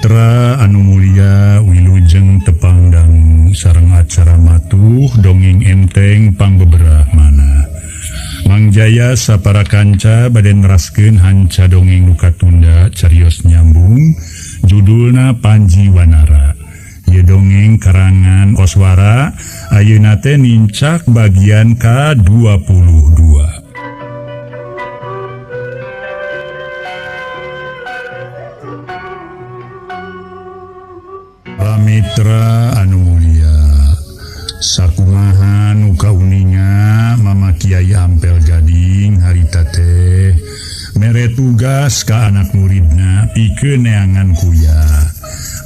Paramitra anu mulia wilujeng tepangdang sareng acara matuh dongeng enteng pangbeberah mana. Mang Jaya sapara kanca bade neraskeun hanca dongeng nu katunda carios nyambung judulna Panji Wanara. Ieu dongeng karangan Koswara ayeuna teh nincak bagian ka-22. Mitra anu mulia, sakumaha nu kauninga Mama Kiai Ampel Gading harita teh mere tugas ka anak muridna pikeun neangan kuya.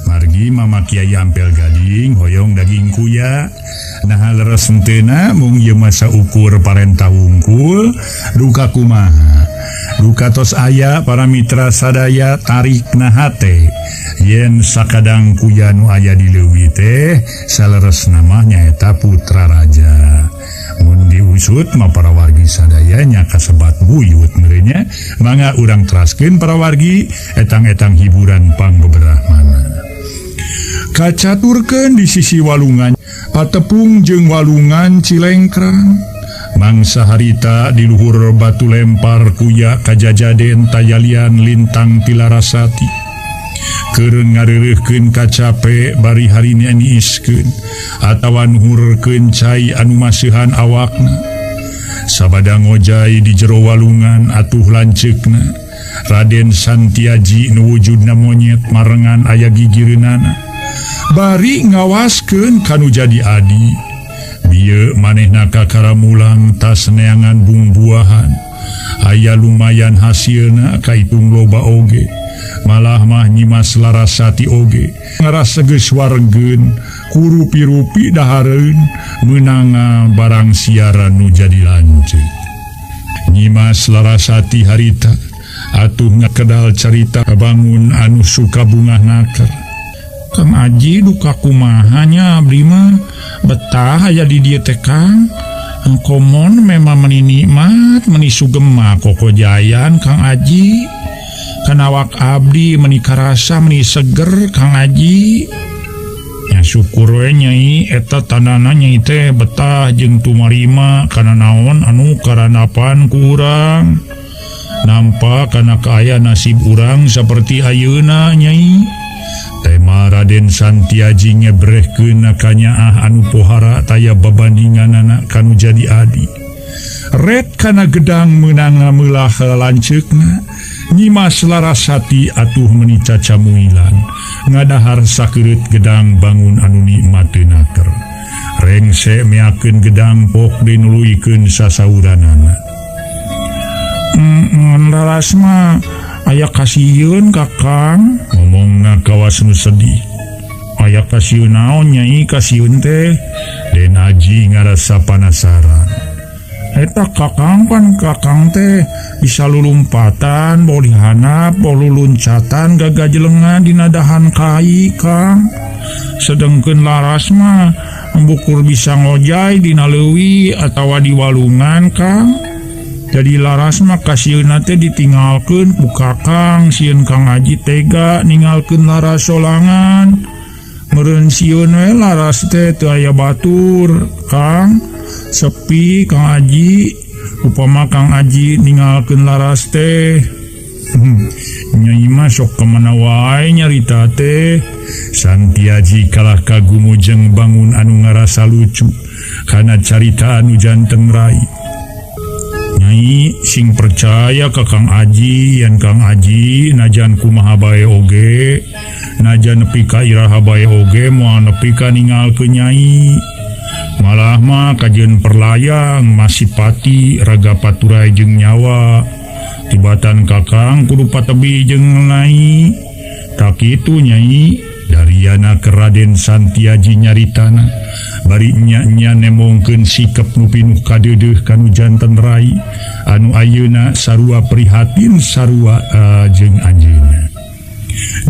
Margi Mama Kiai Ampel Gading hoyong daging kuya. Nah leres henteu mung ieu masa ukur parentah wungkul duka kumaha. Duka tos aya para mitra sadaya tarik na hate yen sakadang kuya nu aya di leuwi teh saleresna mah nyaeta putra raja. Mun diusut mah para wargi sadaya nya kasebat buyut meureunnya. Mangga urang teraskeun para wargi etang-etang hiburan pangbeberah mana. Kacaturkeun di sisi walungan patepung jeung walungan Cilengkrang. Mangsa harita di luhur batu lempar kuya kajajaden tayalian lintang tilarasati. Kereun ngareureuhkeun kacape bari harina niiskeun atawa nuhurkeun cai anu maseuhan awakna. Sabada ngojay di jero walungan atuh lanceukna. Raden Santiaji nu wujudna monyet marengan aya gigireunana. Bari ngawaskeun kanu jadi adi. Bieu manehna kakara mulang tas neangan bungbuahan. Aya lumayan hasilna kaitung loba oge. Malah mah Nyimas Larasati oge ngarasa geus wargeun kurupi-rupi dahareun meunanga barang siaran nu jadi lanceuk. Nyimas Larasati harita atuh ngakedal carita bangun anu suka bungah naker. Kang Aji duka kumaha nya abdi mah betah aya di dieu teh Kang. Komon memang meni nikmat meni sugema kokojayan Kang Aji. Kana awak abdi meni karasa meni seger Kang Aji. Nya syukur we nyai eta tandana nyai teh betah jeung tumarima kana naon anu karanapan ku urang. Nampak kana kaaya nasib urang saperti ayeuna nyai. Tema Raden Santiaji ngebrehkeun kanyaah anu pohara taya babandinganana kanu jadi adi. Ret kana gedang meunang meulah lanceukna. Nyimas Larasati atuh meni cacamuilan ngadahar sakeureut gedang bangun anu nikmat teu naker. Rengse meakeun gedang pok dinuluikeun sasauranana. Laras mah aya kasieun Kakang, ngomongna kawas nu sedih. Aya kasieun naon nyai kasieun teh? Den Aji ngarasa panasaran. Eta Kakang pan Kakang teh bisa lulumpatan, boleh hanap, boleh luncatan gagajelengan dina dahan kai Kang. Sedengkeun Laras mah bukur bisa ngojay dina leuwi atawa di walungan Kang. Jadi Laras mah kasieunna teh ditinggalkeun ku Kakang, sieun Kang Aji tega ninggalkeun Laras solangan. Meureun sieun we Laras teh teu aya batur Kang. Sepi Kang Aji, upama Kang Aji ninggalkeun Laras teh. Nyai mah sok kamana wae nyarita teh. Santiaji kalah kagumujeng bangun anu ngarasa lucu kana carita anu janten rai. Nyai sing percaya ka Kang Aji yen Kang Aji najan kumaha bae oge, najan nepi ka iraha bae oge moal nepi ka ninggalkeun nyai. Malah mah kajeun perlayang masih pati raga paturai jeung nyawa. Tibatan Kakang kudu patebi jeung nyai. Tak kitu nyai. Dariana ke Raden Santiaji nyaritana bari nya-nya nemongkeun sikep nu pinuh kadeudeuh kanu janten rai anu ayeuna sarua prihatin sarua jeung anjeunna.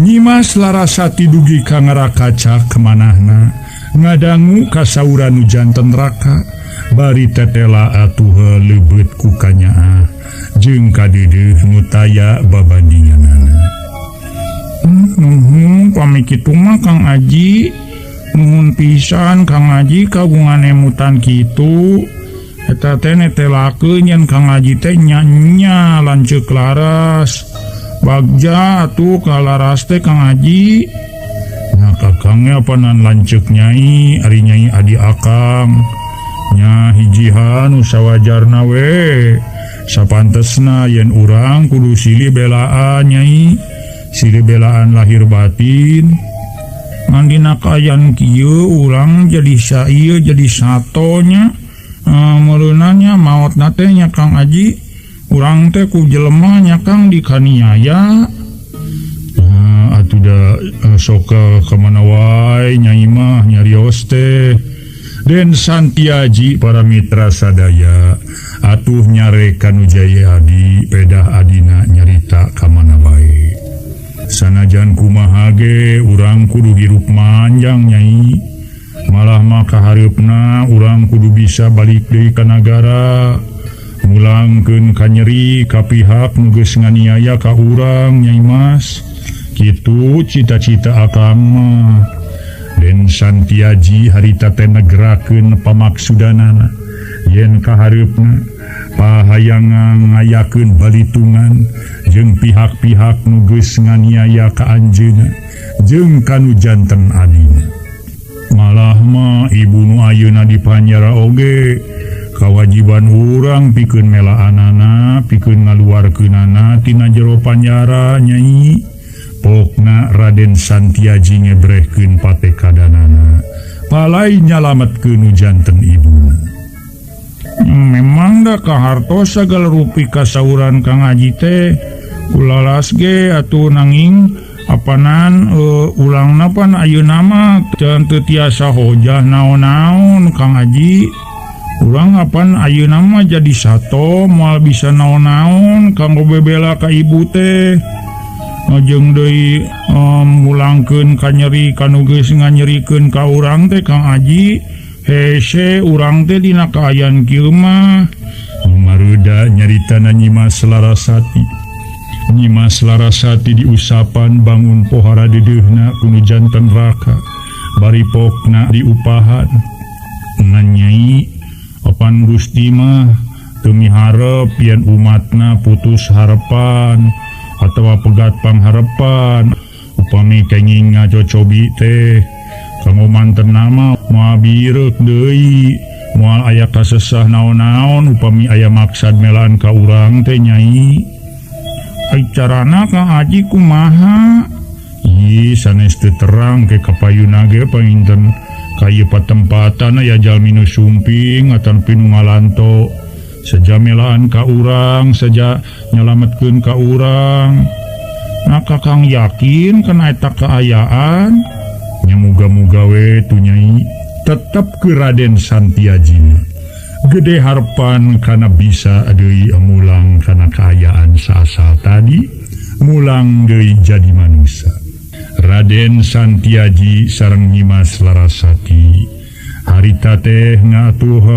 Nyimas Larasati dugi ka ngarakaca kemanahna ngadangu kasauran nu janten raka bari tetela atuh leubeut ku kanyaah jeung kadeudeuh nu taya babandinganana. Nuhun pami kitu mah Kang Aji. Nuhun pisan Kang Aji kagungan emutan kitu. Eta teh netelakeun yen Kang Aji teh nya-nya lanceuk laras. Bagja atuh kalaras teh Kang Aji. Nah kakangnya apanan lanceuk nyai, ari nyai adi akang. Nya hijihan nu sawajarna we. Sapantesna yen urang kudu silih belaan nyai, silih belaan lahir batin. Ngan dina kaayaan kieu urang jadi saieu jadi satonya. Meureunanya maotna teh nya Kang Aji, urang teh ku jelema nya Kang dikaniaya. Nah, atuh da sok ka mana wae nyai mah nyarios teh. Den Santiaji para mitra sadaya atuh nyare kanu Jaya Adi pedah adina nyarita ka mana wae. Sanajan kumaha ge urang kudu hirup manjang nyai. Malah mah kahareupna urang kudu bisa balik deui ka nagara. Mulangkeun ka nyeri ka pihak nu geus nganiaya ka urang Nyai Mas. Kitu cita-cita akang mah. Den Santiaji harita teh negerakeun pamaksudanana yen kahareupna pahayang ngayakeun balitungan jeung pihak-pihak nu geus nganiaya ka anjeunna jeung kanu janten adina. Malah mah ibu nu ayeuna di panjara oge kawajiban urang pikeun melaanana, pikeun ngaluarkeunana tina jero panjara nyai. Pokna Raden Santiaji ngebrehkeun patekadanana palai nyalametkeun nu janten ibuna. Memang da kahartos sagala rupi kasauran Kang Aji teh ulalas ge atuh nanging apanan ulangna pan ayeuna mah teu tiasa hojah naon-naon Kang Aji. Urang apan ayeuna mah jadi sato moal bisa naon-naon kanggo bebela ka ibu teh. Jeung deui mulangkeun ka nyeri kanu geus nganyerikeun ka urang teh Kang Aji. Hese urang teh dina kaayaan kieu mah. Maruda nyaritana Nyimas Larasati. Nyimas Larasati diusapan bangun pohara dedeuhna kuno janten raka. Bari pokna diupahan. Ngan nyai apan Gusti mah teu miharep yen umatna putus harapan atawa pegat pangharepan. Upami kenging ngacocobi teh kanggo manten nama moal bireuk deui, moal aya kasesah naon-naon upami aya maksad melaan ka urang teh nyai. Ai carana Kang Aji kumaha? Ih, sanes teu terang ke kapayuna ge panginten ka ieu patempatan aya jalmi nu sumping atan pinu ngalanto. Seja melaan ka urang, seja nyalametkeun ka urang. Nah Kakang yakin kana eta kaayaan? Nya muga-muga we tu nyai tetep ke Raden Santiaji. Gede harapan kana bisa deui mulang kana kaayaan saasal tadi, mulang deui jadi manusia. Raden Santiaji sareng Nyimas Larasati harita teh ngatuh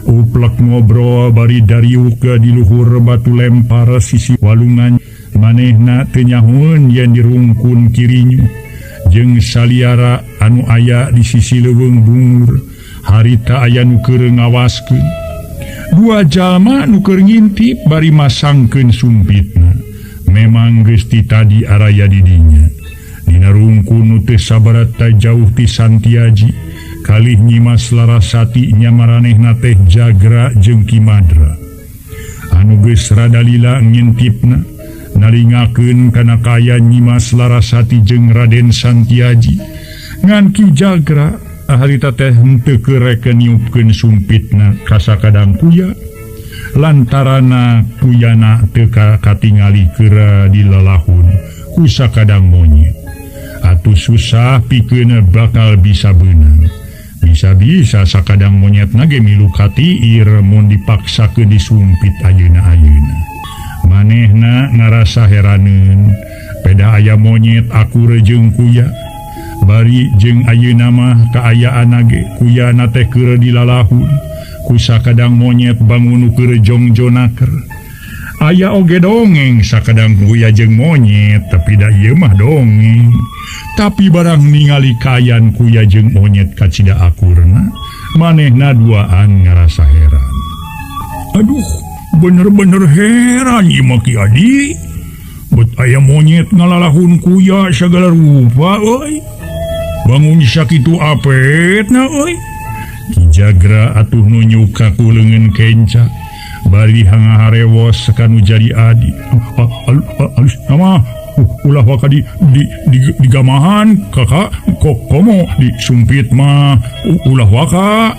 uplek ngobrol bari dariuk di luhur batu lempar sisi walungan. Manehna teu nyahueun yen dirungkun kirinyu jeung saliara anu aya di sisi leuweung bungur. Harita aya nu keur ngawaskeun dua jalma nu keur ngintip bari masangkeun sumpitna. Memang geus ti tadi araya di dinya. Dina rungkun nu teu sabarata jauh ti Santiaji kalih Nyimas Larasati nya maranehna teh Jagra jeung Ki Madra anu geus rada lila ngintipna naringakeun kana kaya Nyimas Larasati jeung Raden Santiaji. Ngan Ki Jagra harita teh henteu kereken niupkeun sumpitna ka sakadang kuya lantarana kuyana teu katingali keura dilalahun ku sakadang monyet. Atuh susah pikeun bakal bisa beunang. Bisa-bisa sakadang monyetna ge milu katiir mun dipaksakeun disumpit ayeuna-ayeuna. Manehna ngarasa heraneun peda aya monyet akur jeung kuya. Bari jeung ayeuna mah kaayaan ge kuyana teh keur dilalahun ku sakadang monyet bangun nu keur jongjonaker. Aya oge dongeng sakadang kuya jeung monyet tapi da ieu mah dongeng. Tapi barang ningali kayan kuya jeung monyet kacida akurna, manehna duaan ngarasa heran. Aduh, bener-bener heran ieu mah Ki Adi. Bet aya monyet ngalalahun kuya sagala rupa euy. Bangun sakitu apetna euy. Ki Jagra atuh nunjuk ka ku leungeun kenca. Bari hangaharewos kanu jadi adi. Alus nama ulah waka di digamahan kakak komo disumpit mah ulah waka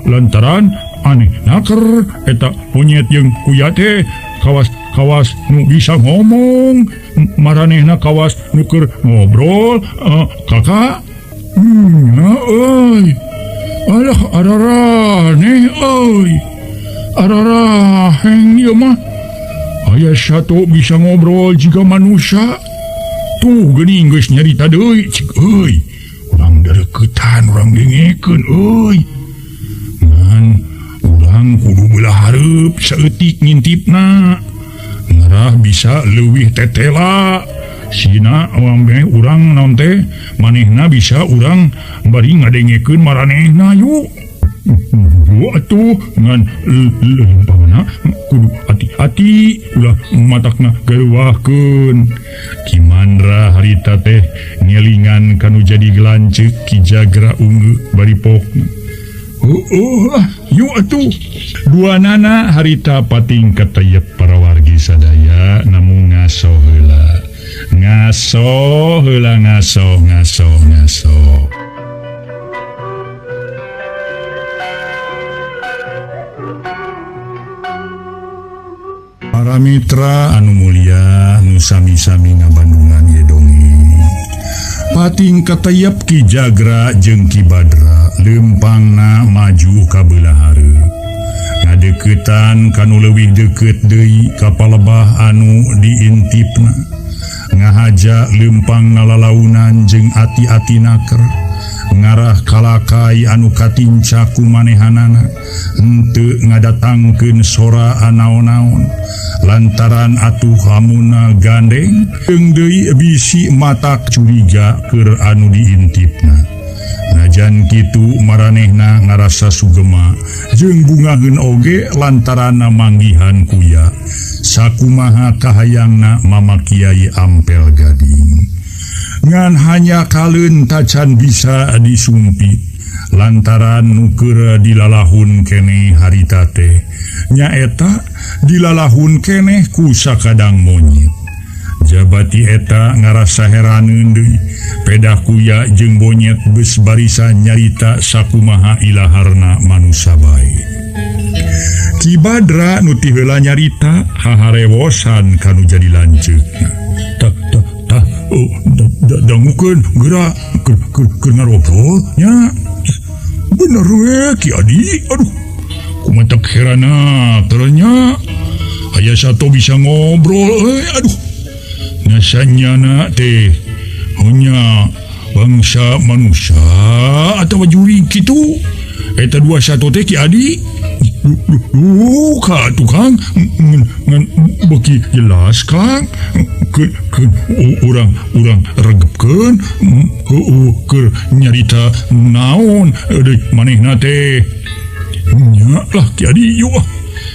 lantaran aneh naker eta monyet jeung kuya teh kawas kawas nu bisa ngomong maranehna kawas nu keur ngobrol kakak euy alah araraneh euy araraheng ieu mah aya satu bisa ngobrol jiga manusia tuh geuning geus nyarita deui cik euy urang deukeutan urang dengekeun euy ngan urang kudu beulah hareup saeutik ngintipna ngarah bisa leuwih tetela sina ameh urang naon teh manehna bisa urang bari ngadengekeun maranehna yuk. Atuh ngan lempangna kudu hati-hati ulah matakna gareuwahkeun. Ki Mandra harita teh ngelingan kanu jadi gelanceuk Ki Jagra unggeu bari pokna. Heueuh lah yuk atuh. Duanana harita pating katayep para wargi sadaya namung ngaso heula. Ngaso heula ngaso ngaso ngaso. Para mitra anu mulia nu sami-sami ngabandungan ieu dongeng. Pating katayep Ki Jagra jeung Ki Badra leumpangna maju ka beulah hareup. Ngadeuketan kanu leuwih deukeut deui ka palebah anu diintipna. Ngahaja leumpangna lalaunan jeung ati-ati naker. Ngarah kalakai anu katinca ku manehanana henteu ngadatangkeun sora anaon-naon lantaran atuh hamuna gandeng jeung deui bisi matak curiga keur anu diintipna. Najan kitu maranehna ngarasa sugema jeung bungaheun oge lantaran manggihan kuya sakumaha kahayangna Mama Kiai Ampel Gading. Ngan hanya kaleun tacan bisa disumpit lantaran nu keur dilalahun keneh harita teh nyaeta dilalahun keneh ku sakadang monyet. Jabati eta ngarasa heraneun deui pedah kuya jeung monyet geus barisan nyarita sakumaha ilaharna manusa bae. Ki Badra nu ti heula nyarita haharewosan kanu jadi lanceukna. Tah tah tah oh dangukeun geura keur ngarobrol nya. Bener we Ki Adi, aduh kumatak herana ternya aya sato bisa ngobrol euy aduh. Nasanyana teh nya bangsa manusia atawa jurig kitu eta dua sato teh Ki Adi. Duh ka tukang ngan beuki jelas Kang ke urang regepkeun heueuh keur nyarita naon deui manehna teh nya lah Ki Adi yuk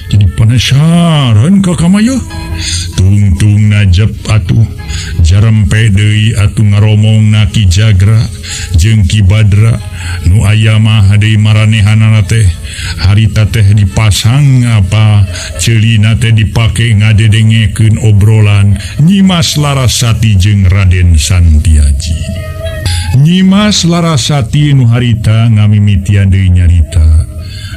jadi penasaran ka kamaya tungtung najep atuh jarempe deui atuh ngaromongna Ki Jagra jeung Ki Badra nu aya mah deui maranehanana teh harita teh dipasang apa ceulina teh dipake ngadedengekeun obrolan Nyimas Larasati jeung Raden Santiaji. Nyimas Larasati nu harita ngamimitian deui nyarita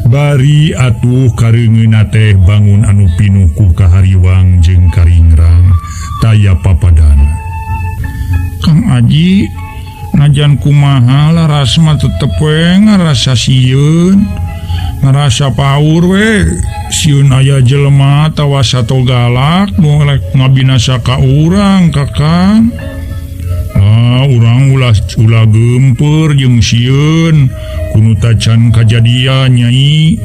bari atuh kareungeuna teh bangun anu pinuh ku kahariwang jeung karingrang taya papadana. Kang Aji najan kumaha laras mah tetep we ngarasa sieun ngarasa paur we sieun aya jelema atawa sato galak nu rek ngabinasa ka urang Kakang. Ah urang ulah geumpeur jeung sieun kunu tacan kajadian nyai.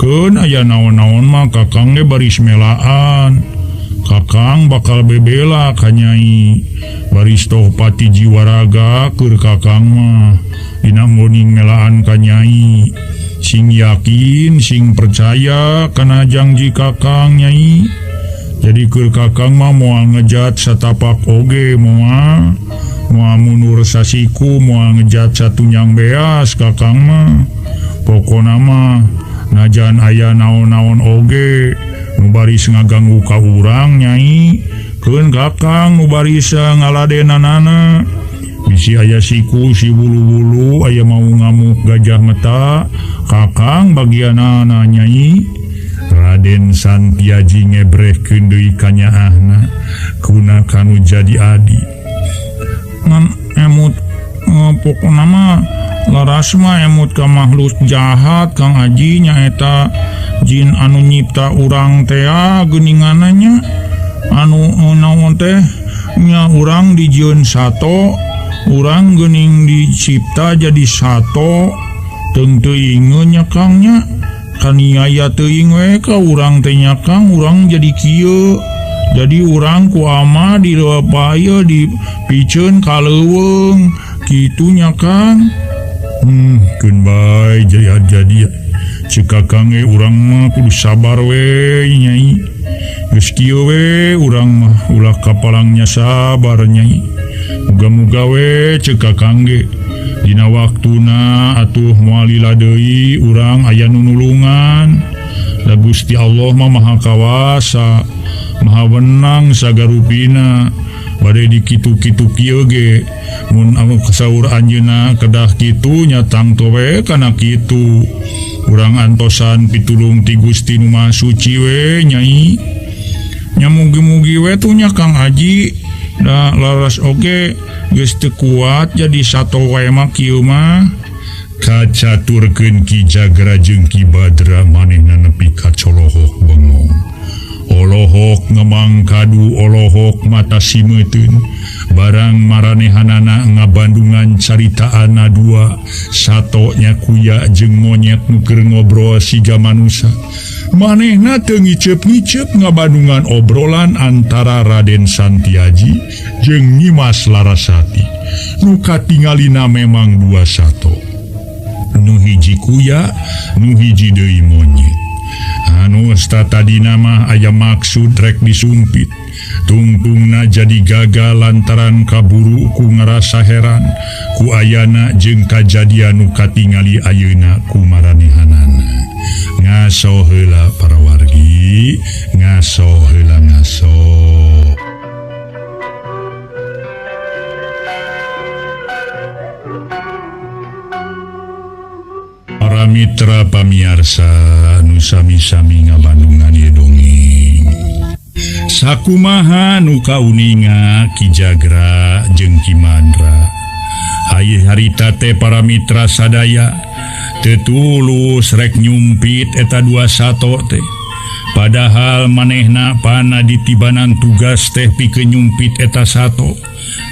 Keun aya naon-naon mah Kakang ge baris melaan. Kakang bakal bebela ka Nyai. Baris tohpati jiwa raga keur Kakang mah dina nggoning melaan ka Nyai. Sing yakin, sing percaya kana janji Kakang Nyai. Jadi keur Kakang mah moal ngejat satapak oge moal. Moal mundur sasiku, moal ngejat satunyang beas Kakang mah. Pokona mah najan aya naon-naon oge nu baris ngaganggu ka urang Nyai. Keun Kakang nu baris ngaladenanana. Bisi aya siku si bulu-bulu aya mau ngamuk gajah meta Kakang bagianana Nyai. Raden Santiaji ngebrehkeun deui ka nyaahna kuna kanu jadi adi. Ngan emut pokona mah laras mah emut ka makhluk jahat Kang Aji nyaeta jin anu nyipta urang tea geuninganna anu naon teh nya urang dijieun sato urang geuning dicipta jadi sato teung teuingeun nya Kang nya kaniaya teuing we ka urang teh nya Kang urang jadi kieu jadi urang ku ama dilepa ieu dipiceun ka leuweung kitu nya Kang. Keun bae jadi ceuk Kakang ge urang mah kudu sabar we Nyai. Geus kieu we urang mah ulah kapalangnya sabar Nyai. Muga-muga we ceuk Kakang ge dina waktuna atuh moal lila deui urang aya nu nulungan. Da Gusti Allah mah Maha Kawasa, Maha Wenang sagarupina. Bade dikitu-kitu kieu ge mun anu kasaur anjeunna kedah kitu nya tangto we kana kitu. Urang antosan pitulung ti Gusti nu Maha Suci we Nyai. Nya mugi-mugi we tuh nya Kang Haji da laras oge geus teu kuat jadi sato wae mah kieu mah. Kacaturkeun Ki Jagra jeung Ki Badra manehna nepi ka colohok bengong. Olohok ngemang kadu olohok mata simeuteun barang maranehanana ngabandungan caritaana dua sato nya kuya jeung monyet nu keur ngobrol siga manusa. Manehna teu ngiceup-ngiceup ngabandungan obrolan antara Raden Santiaji jeung Nyimas Larasati. Nu katingalina memang dua sato. Nu hiji kuya, nu hiji deui monyet. Anu tadina mah aya maksud rek disumpit. Tungtungna jadi gagal lantaran kaburu ku ngarasa heran ku ayana jeung kajadian nu katingali ayeuna ku maranehanana. Ngaso heula para wargi, ngaso heula ngaso. Para mitra pamiarsa nu sami-sami ngabandungan ieu dongeng. Sakumaha nu kauninga Ki Jagra jeung Ki Mandra. Haye harita teh para mitra sadaya teu tulus rek nyumpit eta dua sato teh. Padahal manehna pana ditibanan tugas teh pikeun nyumpit eta sato.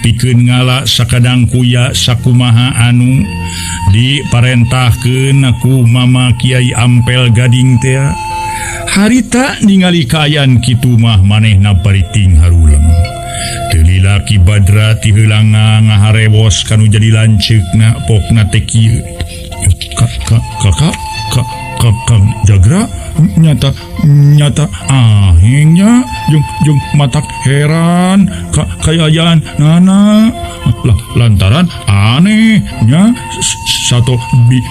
Pikeun ngala sakadang kuya sakumaha anu diparentahkeun ku Mama Kiai Ampel Gading teh. Harita ningali kaayaan kitu mah manehna bariting harulem. Teu lila Ki Badra ti heulangna ngaharewos kanu jadi lanceukna pokna teh kieu. Kakak Kakang Jagra nyata nyata ahengnya jeung jeung matak heran kayaan nana lah lantaran anehnya satu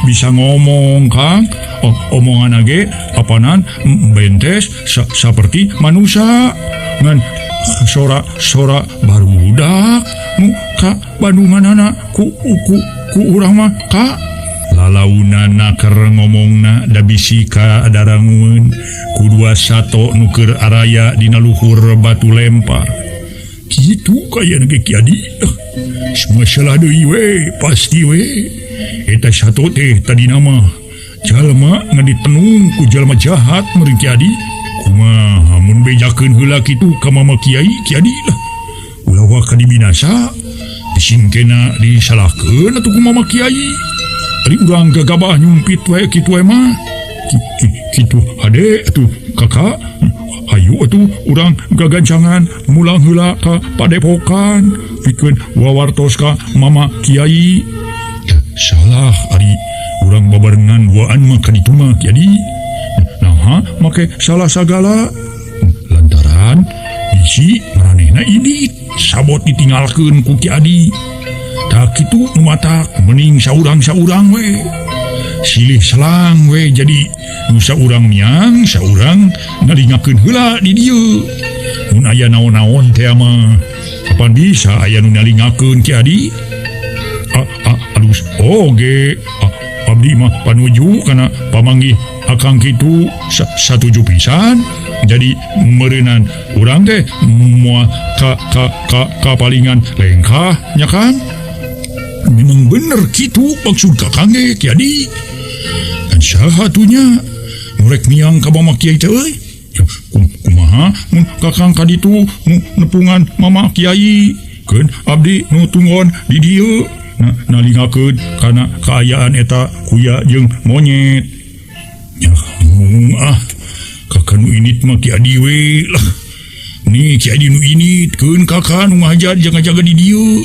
bisa ngomong Kang. Oh, omongan age apanan bentes seperti manusia ngan sora-sora barudak nu ka bandunganana ku ku ku urang mah ka lalaunana keur ngomongna da bisi ka darangueun ku dua sato nu keur araya dina luhur batu lempar. Kitu kaya ge Ki Adi. Masalah deui we pasti we. Eta sato teh tadina mah jalma ngaditenung ku jalma jahat meureun Ki Adi. Kumaha mun bejakeun heula kitu ka Mama Kiai Ki Adi lah. Ulah waka dibinasa disingkena disalahkeun atuh ku Mama Kiai. Ari urang gagabah nyumpit we kitu we mah. Kitu hade atuh kakak. Hayu atuh urang gagancangan mulang heula ka padepokan pikeun wawartos ka Mama Kiai. Salah ari urang babarengan duaan mah ka ditu mah Ki Adi. Naha make salah sagala lantaran bisi maranehna indit sabot ditinggalkeun ku Ki Adi. Tak kitu nu matak mending saurang-saurang we. Silih selang we jadi nu saurang miang saurang ngalingakeun heula di dieu. Mun aya naon-naon teh mah kapan bisa aya nu ngalingakeun Ki Adi? Alus oge abdi mah panuju kana pamanggih akang kitu satuju pisan. Jadi meureunan urang teh moal ka ka ka kapalingan lengkah nya kan? Memang bener kitu maksud kakang ge Ki Adi. Dan saha atunya nu rek miang ka Mama Kiai teh euy? Kumaha mun kakang ka ditu nu nepungan Mama Kiai? Keun abdi nu tunggon di dieu nalingakeun kana kaayaan eta kuya jeung monyet. Nya mung ah kakak nu init mah Ki Adi we lah. Nih Ki Adi nu init keun kakak nu ngajar jaga-jaga di dieu.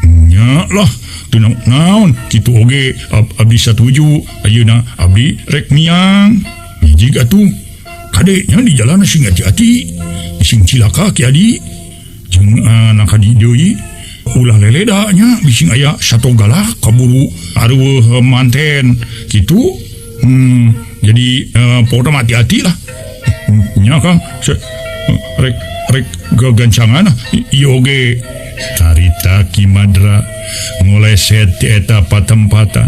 Nya lah teu naon kitu oge abdi satuju ayeuna abdi rek miang. Hiji atuh kade nya di jalan sing hati-hati sing cilaka Ki Adi jeung anak ka deui ulah leleda nya bising aya sato galak kaburu areueuh manten kitu. Jadi pokona hati-hati lah nya Kang rek rek gagancangan ieu oge. Carita Ki Madra ngoleset ti eta patempatan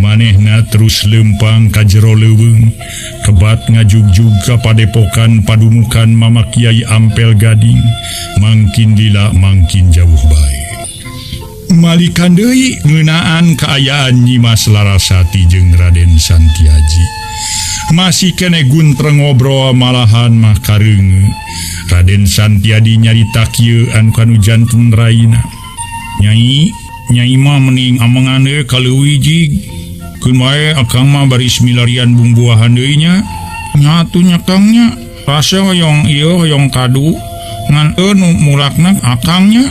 manehna terus lempang ka jero leuweung kebat ngajugjug ka padepokan padumukan Mama Kiai Ampel Gading mangkin lila mangkin jauh bae. Malikan deui ngeunaan kaayaan Nyimas Larasati jeung Raden Santiaji. Masih kene guntreng ngobrol malahan mah kareungeut. Raden Santiaji nyarita kieu anu kanu janten raina. Nyai, nyai mah mending amengan deui ka leuwih jig. Keun wae akang mah baris milarian bumbuahan deui nya. Nya atuh nya Kang nya. Rasa hoyong ieu hoyong kadu ngan nu mulakna akang nya.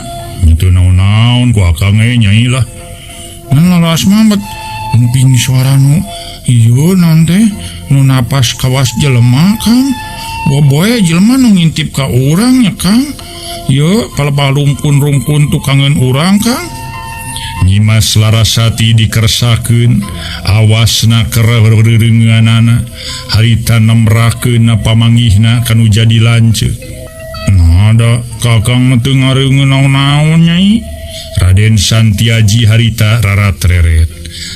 Teu naon-naon ku akang ge nyai lah. Ngan laras mah bet nguping suara nu ieu naon teh nu napas kawas jelema Kang. Boboe jelema nu ngintip ka urang nya Kang. Ieu palebah rungkun-rungkun tukangeun urang Kang. Nyimas Larasati dikersakeun awasna kereureungeunana harita nemrakeun pamangihna kanu jadi lanceuk. Nah da kakang mah teu ngareungeun naon-naon nyai. Raden Santiaji harita rarat-reret.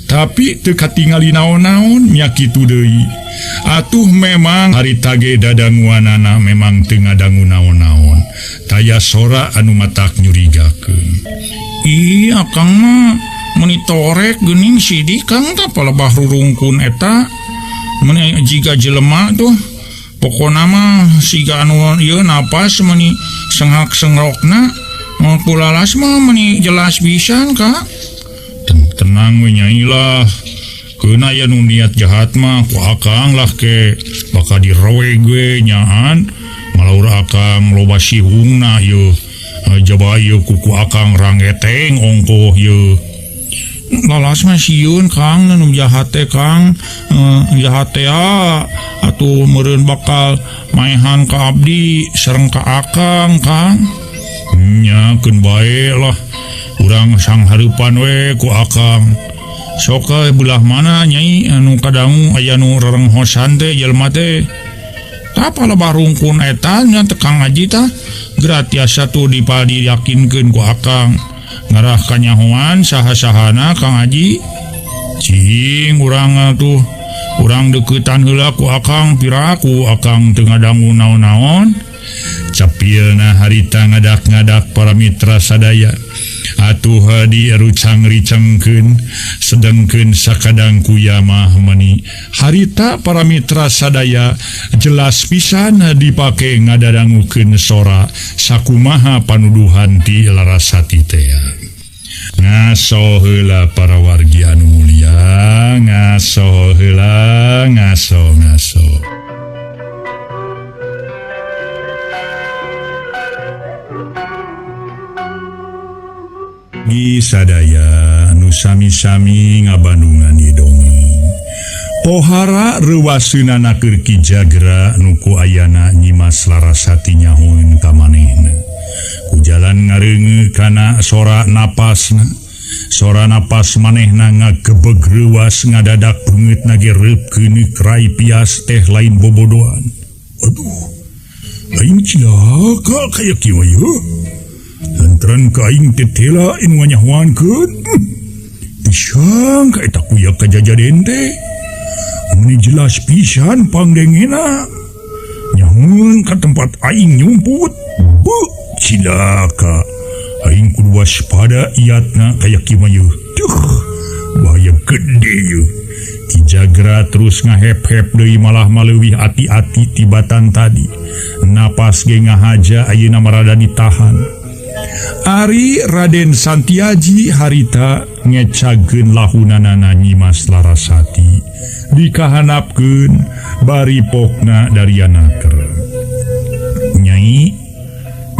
Tapi teu katingali naon-naon nya kitu deui. Atuh memang harita ge dadanguanana memang teu ngadangu naon-naon. Taya sora anu matak nyurigakeun. Ih akang mah meuni torek geuning sidik Kang tah palebah rurungkun eta. Meuni jiga jelema tuh. Pokona mah siga anu ieu napas meuni senghak-sengrokna. Mau kulalas mah meuni jelas pisan Kak. Tenang we nyai lah. Keun aya nu niat jahat mah ku akang lah ke bakal direweg we nyaan. Malaur akang loba sihungna ieu. Jaba ieu kuku akang rangeteng ongkoh ieu. Lalas mah sieun Kang nu jahat teh Kang. Jahat teh atuh meureun bakal maehan ka abdi sareng ka akang Kang. Nya keun bae lah. Urang sanghareupan we ku akang. Sok belah mana nyai anu kadangu aya nu rerenghosan teh jelema teh. Tah palebah rungkun eta nya teh Kang Haji tah gratiasa tuh dipadiyakinkeun ku akang. Ngarah kanyahoan saha-sahana Kang Haji. Cing urang atuh urang deuketan heula ku akang piraku akang teu ngadangu naon-naon. Capilna harita ngadak-ngadak para mitra sadaya. Atuh dirucang-ricengkeun sedengkeun sakadang kuyamah meni harita para mitra sadaya jelas pisan dipake ngadadangukeun sora sakumaha panuduhan ti Larasati tea. Ngaso heula para wargi anu mulia, ngaso heula, ngaso ngaso. Gi sadaya nu sami-sami ngabandungan ieu dongeng. Pohara reuwaseunana keur Ki Jagra nu ku ayana Nyimas Larasati nyahoeun ka manehna. Ku jalan ngareungeun kana sora napasna. Sora napas manehna ngagebeg reuwas ngadadak beungeutna ge reupkeun krai pias teh lain bobodoan. Aduh, lain cilaka kaya kieu ieu. Lantaran ka aing teh tela anu nganyahoankeun. Pisang ka eta kuya kajajaden teh. Meni jelas pisan pangdengena. Nyahoeun ka tempat aing nyumput. Beuh, cilaka. Aing kudu waspada iatna kaya kieu mah yeuh. Duh, bahaya gede yeuh. Ki Jagra terus ngahep-hep deui malah maleuwih ati-ati tibatan tadi. Napas ge ngahaja ayeuna marada ditahan. Ari Raden Santiaji harita ngecageun lahunanana Nyimas Larasati dikahanapkeun bari pokna darianaker. Nyai,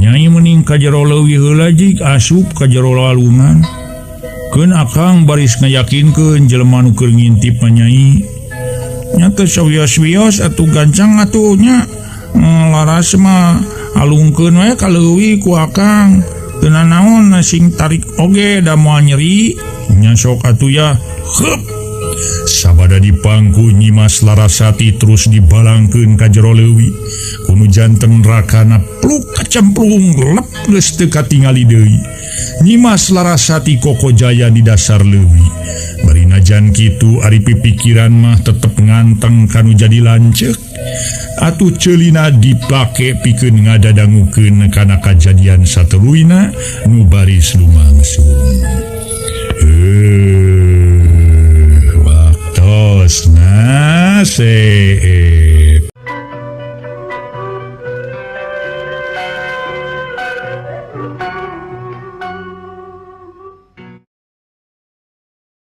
Nyai mending ka jero leuwih heula jig asup ka jero walungan. Keun akang baris ngayakinkeun jelema nu keur ngintip mah Nyai. Nya teu sawios-wios atuh gancang atuh nya. Laras mah alungkeun we ka leuwih ku akang. Teu nanaon sing tarik oge da moal nyeri. Nya sok atuh ya. Heup. Sabada dipangku Nyimas Larasati terus dibalangkeun ka jero leuwih. Kunu janten rakana pluk kacemplung lep geus teu katingali deui. Nyimas Larasati kokojaya di dasar leuwih. Bari najan kitu ari pipikiran mah tetep nganteng kanu jadi lanceuk. Atuh ceulina dipake pikeun ngadadangukeun kana kajadian sateluina nu baris lumangsung. Waktosna seep.